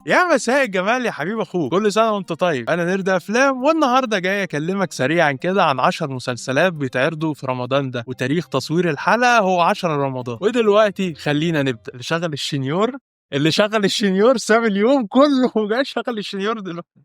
يا مساء الجمال يا حبيب اخوك، كل سنة وانت طيب. انا نرد افلام، والنهارده جاي اكلمك سريعا كده عن 10 مسلسلات بيتعرضوا في رمضان ده، وتاريخ تصوير الحلقة هو 10 رمضان. ودلوقتي خلينا نبدا. اللي شغل الشنيور ساب اليوم كله وجاي شغل الشنيور دلوقتي.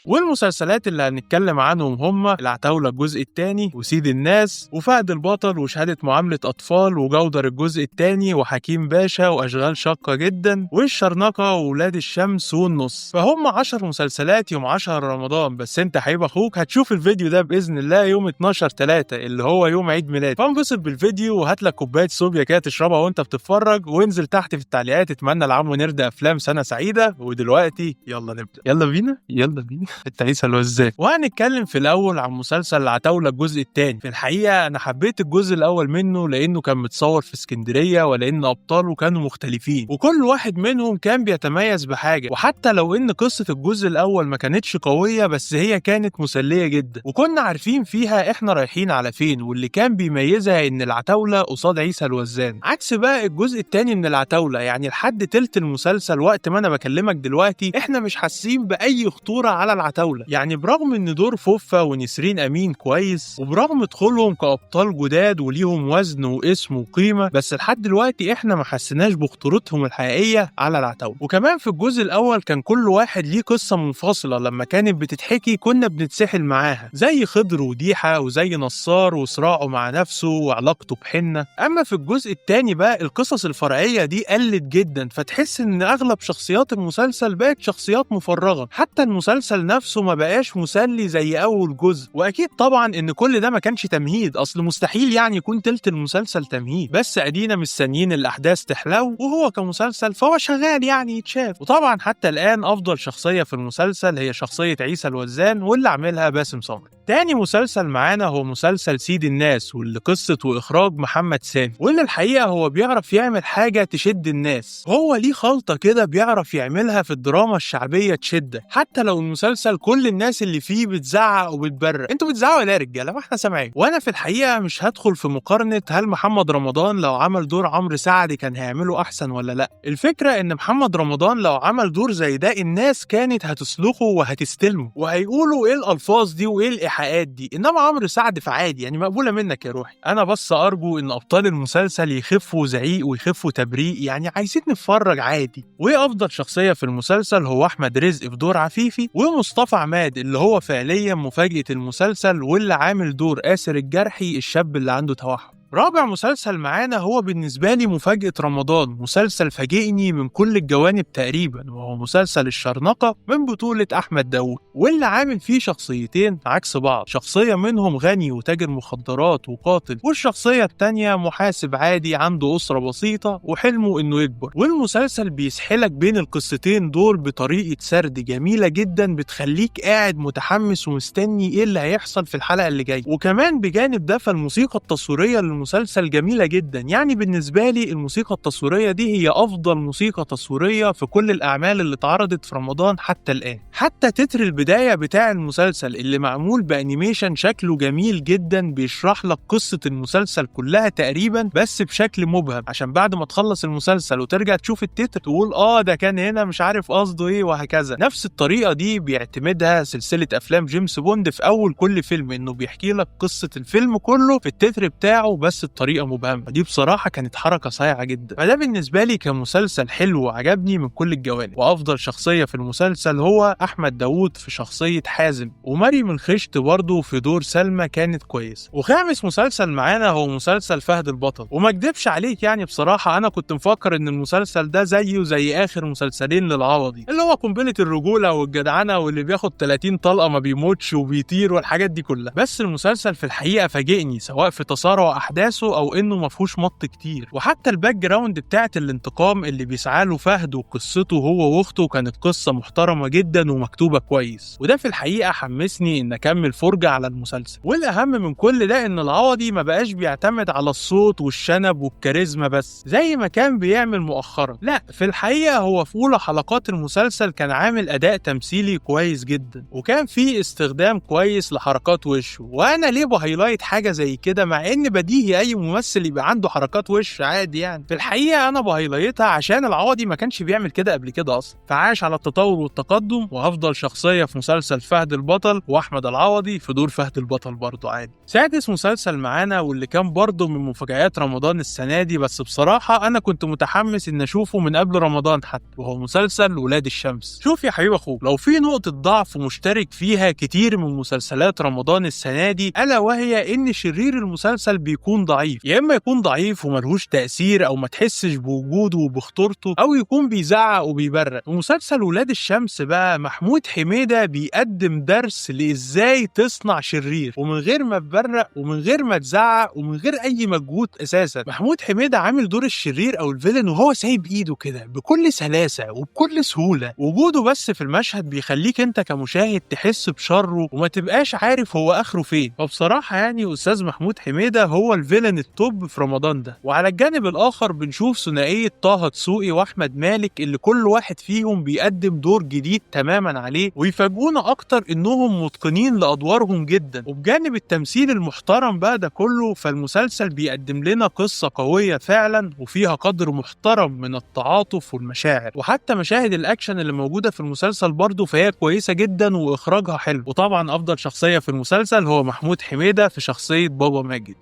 والمسلسلات اللي هنتكلم عنهم هم العتاولة الجزء الثاني، وسيد الناس، وفهد البطل، وشهادة معاملة أطفال، وجودر الجزء الثاني، وحكيم باشا، وأشغال شاقة جدا، والشرنقة، وولاد الشمس، والنص. فهم 10 مسلسلات يوم 10 رمضان، بس انت حبيب اخوك هتشوف الفيديو ده بإذن الله يوم 12/3 اللي هو يوم عيد ميلادي. فانبسط بالفيديو وهات لك كوباية صوبيا كده تشربها وانت بتتفرج، وانزل تحت في التعليقات اتمنى لعمو نرد افلام سنة سعيدة. ودلوقتي يلا نبدأ، يلا بينا يلا بينا. انت عيسى الوزان. وهنتكلم في الاول عن مسلسل العتاوله الجزء الثاني. في الحقيقة انا حبيت الجزء الاول منه لانه كان متصور في اسكندريه، ولان ابطاله كانوا مختلفين وكل واحد منهم كان بيتميز بحاجه. وحتى لو ان قصة الجزء الاول ما كانتش قوية، بس هي كانت مسلية جدا وكنا عارفين فيها احنا رايحين على فين. واللي كان بيميزها ان العتاوله قصاد عيسى الوزان، عكس بقى الجزء الثاني من العتاوله. يعني لحد تلت المسلسل وقت ما انا بكلمك دلوقتي احنا مش حاسين باي خطورة على العتاوله. يعني برغم ان دور فوفا ونسرين امين كويس، وبرغم دخولهم كابطال جداد وليهم وزن واسم وقيمه، بس لحد دلوقتي احنا ما حسيناش بخطورتهم الحقيقية على العتاوله. وكمان في الجزء الاول كان كل واحد ليه قصة منفصلة، لما كانت بتتحكي كنا بنتسحل معاها، زي خضر وديحه، وزي نصار وصراعه مع نفسه وعلاقته بحنه. اما في الجزء الثاني بقى القصص الفرعية دي قلت جدا، فتحس ان اغلب شخصيات المسلسل بقت شخصيات مفرغة، حتى المسلسل نفسه ما بقاش مسلي زي اول جزء. واكيد طبعا ان كل ده ما كانش تمهيد، اصل مستحيل يعني يكون تلت المسلسل تمهيد، بس ادينا مستنيين الاحداث تحلو، وهو كمسلسل فهو شغال يعني يتشاف. وطبعا حتى الان افضل شخصية في المسلسل هي شخصية عيسى الوزان واللي عاملها باسم سمرة. تاني مسلسل معانا هو مسلسل سيد الناس، واللي قصة وإخراج محمد سامي، واللي الحقيقة هو بيعرف يعمل حاجة تشد الناس. هو ليه خلطة كده بيعرف يعملها في الدراما الشعبية تشدك، حتى لو المسلسل كل الناس اللي فيه بتزعق وبتبرق. انتوا بتزعقوا ليه يا رجالة؟ ما احنا سامعين. وانا في الحقيقة مش هدخل في مقارنة هل محمد رمضان لو عمل دور عمرو سعد كان هيعمله أحسن ولا لا. الفكرة ان محمد رمضان لو عمل دور زي ده الناس كانت هتسلخه وهتستلمه وهيقولوا ايه الألفاظ دي وايه الإيحاءات دي، انما عمرو سعد فعادي يعني مقبولة منك يا روحي. انا بس ارجو ان ابطال المسلسل يخفوا زعيق ويخفوا تبريق، يعني عايزين نتفرج عادي. وايه افضل شخصية في المسلسل هو احمد رزق في دور عفيفي، ومصطفى عماد اللي هو فعليا مفاجاة المسلسل واللي عامل دور آسر الجرحي الشاب اللي عنده توحد. رابع مسلسل معانا هو بالنسبة لي مفاجأة رمضان، مسلسل فاجئني من كل الجوانب تقريبا، وهو مسلسل الشرنقة من بطولة أحمد داوود، واللي عامل فيه شخصيتين عكس بعض، شخصية منهم غني وتاجر مخدرات وقاتل، والشخصية التانية محاسب عادي عنده أسرة بسيطة وحلمه إنه يكبر. والمسلسل بيسحلك بين القصتين دول بطريقة سرد جميلة جدا بتخليك قاعد متحمس ومستني إيه اللي هيحصل في الحلقة اللي جاية. وكمان بجانب ده فالموسيقى التصويرية للمسلسل جميلة جدا، يعني بالنسبة لي الموسيقى التصويرية دي هي أفضل موسيقى تصويرية في كل الأعمال اللي اتعرضت في رمضان حتى الآن. حتى تتر البداية بتاع المسلسل اللي معمول ب animation شكله جميل جدا، بيشرح لك قصة المسلسل كلها تقريبا بس بشكل مبهم، عشان بعد ما تخلص المسلسل وترجع تشوف التتر تقول اه ده كان هنا مش عارف قصده ايه وهكذا. نفس الطريقة دي بيعتمدها سلسلة أفلام جيمس بوند في أول كل فيلم، إنه بيحكي لك قصة الفيلم كله في التتر بتاعه بس الطريقة مبهمة. دي بصراحة كانت حركة صايعه جدا. فده بالنسبة لي كمسلسل حلو وعجبني من كل الجوانب. وافضل شخصية في المسلسل هو احمد داوود في شخصية حازم، ومريم الخشت برضه في دور سلمى كانت كويسة. وخامس مسلسل معانا هو مسلسل فهد البطل، وما اكدبش عليك يعني بصراحة انا كنت مفكر ان المسلسل ده زيه زي اخر مسلسلين للعوضي، اللي هو قنبلة الرجولة والجدعنه واللي بياخد 30 طلقه ما بيموتش وبيطير والحاجات دي كلها. بس المسلسل في الحقيقة فاجئني سواء في تسارع احداثه او انه ما فيهوش مط كتير، وحتى ال background بتاعت الانتقام اللي بيسعى له فهد وقصته هو واخته كانت قصة محترمه جدا ومكتوبة كويس، وده في الحقيقة حمسني إن أكمل فرجة على المسلسل. والأهم من كل ده إن العوضي ما بقاش بيعتمد على الصوت والشنب والكاريزما بس زي ما كان بيعمل مؤخرا، لا في الحقيقة هو في أولى حلقات المسلسل كان عامل أداء تمثيلي كويس جدا، وكان في استخدام كويس لحركات وشه. وأنا ليه ب highlight حاجة زي كده مع إن بديهي أي ممثل يبقى عنده حركات وش عادي يعني؟ في الحقيقة أنا ب highlight ها عشان العوضي ما كانش بيعمل كده قبل كده أصلا. فعاش على التطور والتقدم، وأفضل شخصية في مسلسل فهد البطل وأحمد العوضي في دور فهد البطل برضه عادي. سادس مسلسل معانا واللي كان برضه من مفاجآت رمضان السنة دي، بس بصراحة أنا كنت متحمس إن أشوفه من قبل رمضان حتى، وهو مسلسل ولاد الشمس. شوف يا حبيب أخوك، لو في نقطة ضعف مشترك فيها كتير من مسلسلات رمضان السنة دي، ألا وهي إن شرير المسلسل بيكون ضعيف، يا إما يكون ضعيف وملهوش تأثير أو ما تحسش بوجوده وبخطورته، أو يكون بيزعق وبيبرق. ومسلسل ولاد الشمس بقى محمود حميدة بيقدم درس لإزاي تصنع شرير ومن غير ما تبرق ومن غير ما تزعق ومن غير أي مجهود أساسا. محمود حميدة عامل دور الشرير أو ال villain وهو سايب إيده كده بكل سلاسة وبكل سهولة، وجوده بس في المشهد بيخليك أنت كمشاهد تحس بشره وما تبقاش عارف هو آخره فين. فبصراحة يعني أستاذ محمود حميدة هو ال villain ال top في رمضان ده. وعلى الجانب الآخر بنشوف ثنائية طه دسوقي وأحمد مالك اللي كل واحد فيهم بيقدم دور جديد تماما عليه، ويفاجئونا أكتر إنهم متقنين لأدوارهم جدا. وبجانب التمثيل المحترم بقى ده كله، فالمسلسل بيقدم لنا قصة قوية فعلا وفيها قدر محترم من التعاطف والمشاعر، وحتى مشاهد الأكشن اللي موجودة في المسلسل برضه فهي كويسة جدا وإخراجها حلو. وطبعا أفضل شخصية في المسلسل هو محمود حميدة في شخصية بابا ماجد.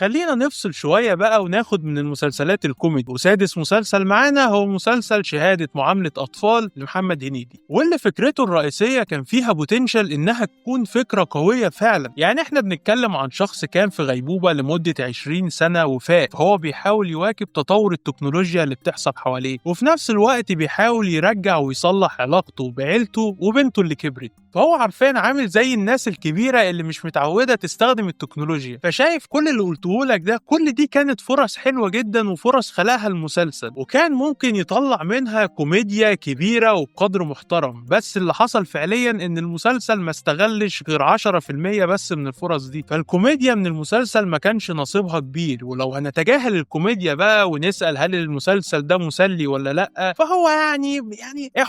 خلينا نفصل شوية بقى وناخد من المسلسلات الكوميدي. وسادس مسلسل معانا هو مسلسل شهادة معاملة أطفال لمحمد هنيدي، واللي فكرته الرئيسية كان فيها potential إنها تكون فكرة قوية فعلا. يعني احنا بنتكلم عن شخص كان في غيبوبة لمدة 20 سنة وفاق، فهو بيحاول يواكب تطور التكنولوجيا اللي بتحصل حواليه، وفي نفس الوقت بيحاول يرجع ويصلح علاقته بعيلته وبنته اللي كبرت. فهو عارفين عامل زي الناس الكبيرة اللي مش متعودة تستخدم التكنولوجيا. فشايف كل اللي قلتهولك ده، كل دي كانت فرص حلوة جدا وفرص خلقها المسلسل، وكان ممكن يطلع منها كوميديا كبيرة وبقدر محترم. بس اللي حصل فعليا ان المسلسل ما استغلش غير 10% بس من الفرص دي، فالكوميديا من المسلسل ما كانش نصيبها كبير. ولو هنتجاهل الكوميديا بقى ونسأل هل المسلسل ده مسلي ولا لأ، فهو يعني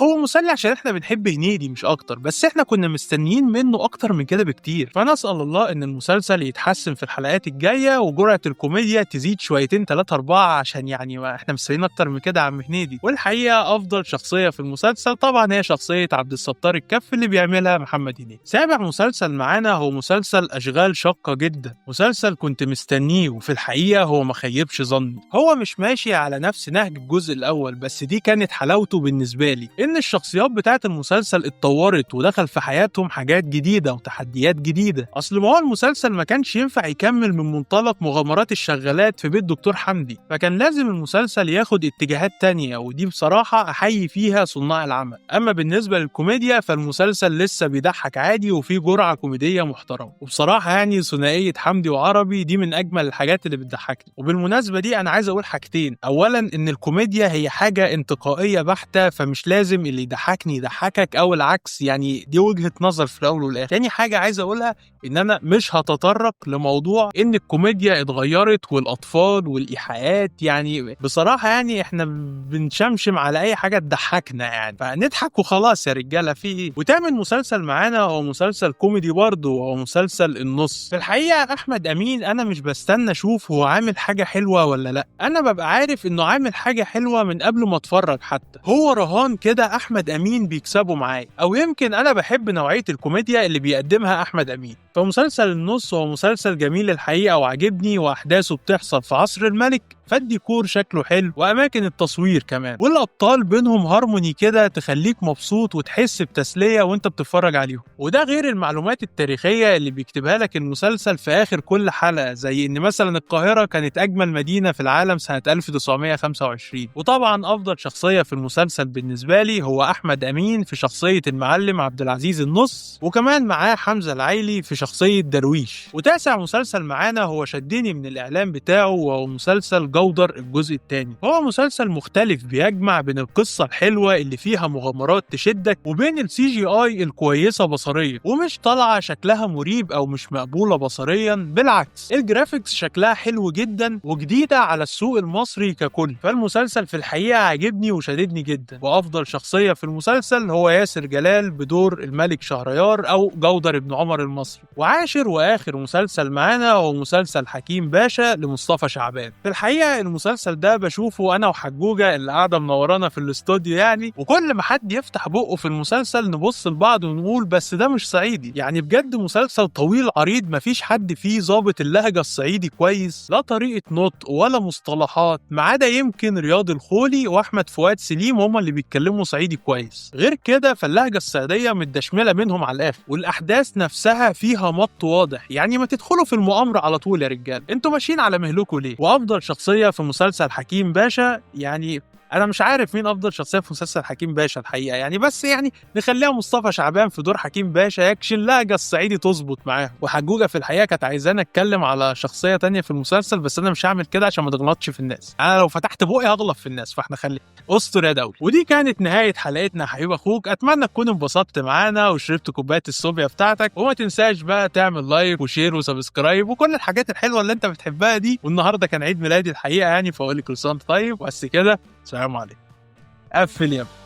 هو مسلي عشان احنا بنحب هنيدي مش اكتر، بس احنا كنا مستنيين منه اكتر من كده بكتير. فنسأل الله ان المسلسل يتحسن في الحلقات الجاية وجرعة الكوميديا تزيد شويتين 3 4، عشان يعني ما احنا مستنيين اكتر من كده عم هنيدي. والحقيقة افضل شخصية في المسلسل طبعا هي شخصية عبد الستار الكف اللي بيعملها محمد هنيدي. سابع مسلسل معانا هو مسلسل اشغال شاقة جدا، مسلسل كنت مستنيه وفي الحقيقة هو ما خيبش ظني. هو مش ماشي على نفس نهج الجزء الاول، بس دي كانت حلاوته بالنسبة لي، ان الشخصيات بتاعت المسلسل اتطورت ودخل في حياتهم حاجات جديدة وتحديات جديدة. اصل ما هو المسلسل ما كانش ينفع يكمل من منطلق مغامرات الشغالات في بيت دكتور حمدي، فكان لازم المسلسل ياخد اتجاهات تانية، ودي بصراحة احيي فيها صناع العمل. اما بالنسبة للكوميديا فالمسلسل لسه بيضحك عادي وفيه جرعة كوميدية محترمة، وبصراحة يعني ثنائية حمدي وعربي دي من اجمل الحاجات اللي بتضحكني. وبالمناسبة دي انا عايز اقول حاجتين، اولا ان الكوميديا هي حاجة انتقائية بحتة، فمش لازم اللي يضحكني يضحكك او العكس، يعني دي وجهة نظر في الاول والاخر. تاني حاجة عايز اقولها ان انا مش هتطرق لموضوع ان الكوميديا اتغيرت والاطفال والايحاءات، يعني بصراحة يعني احنا بنشمشم على اي حاجة تضحكنا يعني، فنضحك وخلاص يا رجالة في ايه. وتامن مسلسل معانا هو مسلسل كوميدي برضه، وهو مسلسل النص. في الحقيقة احمد امين انا مش بستنى اشوف هو عامل حاجة حلوة ولا لا، انا ببقى عارف انه عامل حاجة حلوة من قبل ما اتفرج حتى. هو رهان كده احمد امين بيكسبه معايا، او يمكن انا بحب نوعية الكوميديا اللي بيقدمها احمد امين. فمسلسل النص هو مسلسل جميل الحقيقة وعجبني، واحداثه بتحصل في عصر الملك، فالديكور شكله حلو واماكن التصوير كمان، والابطال بينهم هارموني كده تخليك مبسوط وتحس بتسليه وانت بتتفرج عليهم. وده غير المعلومات التاريخية اللي بيكتبها لك المسلسل في اخر كل حلقة، زي ان مثلا القاهرة كانت اجمل مدينة في العالم سنة 1925. وطبعا افضل شخصية في المسلسل بالنسبة لي هو احمد امين في شخصية المعلم عبد العزيز عزيز النص، وكمان معاه حمزة العيلي في شخصية درويش. وتاسع مسلسل معانا هو شدني من الإعلان بتاعه، وهو مسلسل جودر الجزء الثاني. هو مسلسل مختلف بيجمع بين القصة الحلوة اللي فيها مغامرات تشدك وبين ال CGI الكويسة بصريا، ومش طالعة شكلها مريب أو مش مقبولة بصريا، بالعكس ال graphics شكلها حلو جدا وجديدة على السوق المصري ككل. فالمسلسل في الحقيقة عجبني وشددني جدا، وأفضل شخصية في المسلسل هو ياسر جلال بدور الملك شهريار أو جودر ابن عمر المصري. وعاشر وآخر مسلسل معانا هو مسلسل حكيم باشا لمصطفى شعبان. في الحقيقة المسلسل ده بشوفه أنا وحجوجة اللي قاعدة منورانا في الاستوديو يعني، وكل ما حد يفتح بقه في المسلسل نبص لبعض ونقول بس ده مش صعيدي. يعني بجد مسلسل طويل عريض مفيش حد فيه ظابط اللهجة الصعيدي كويس، لا طريقة نطق ولا مصطلحات، ما عدا يمكن رياض الخولي وأحمد فؤاد سليم هما اللي بيتكلموا صعيدي كويس. غير كده فاللهجة الصعيدية متدشملة منهم على الآخر، والأحداث نفسها فيها مط واضح، يعني ما تدخلوا في المؤامرة على طول يا رجال، انتوا ماشيين على مهلكوا ليه؟ وأفضل شخصية في مسلسل حكيم باشا، يعني أنا مش عارف مين أفضل شخصية في مسلسل حكيم باشا الحقيقة يعني، بس يعني نخليها مصطفى شعبان في دور حكيم باشا، يكشن اللهجة الصعيدي تظبط معاه. وحجوجة في الحقيقة كانت عايزانا أتكلم على شخصية تانية في المسلسل، بس أنا مش هعمل كده عشان ما تغلطش في الناس، أنا لو فتحت بقي هغلط في الناس، فإحنا خلي استر يا دولي. ودي كانت نهاية حلقتنا يا حبيب أخوك، أتمنى تكون انبسطت معانا وشربت كوباية الصوبيا بتاعتك، وما تنساش بقى تعمل like و share و subscribe وكل الحاجات الحلوة اللي أنت بتحبها دي. والنهاردة كان عيد ميلادي الحقيقة يعني، فأقول لك كل سنة وأنت طيب، وبس كده، السلام عليكم. قفل يا ابني.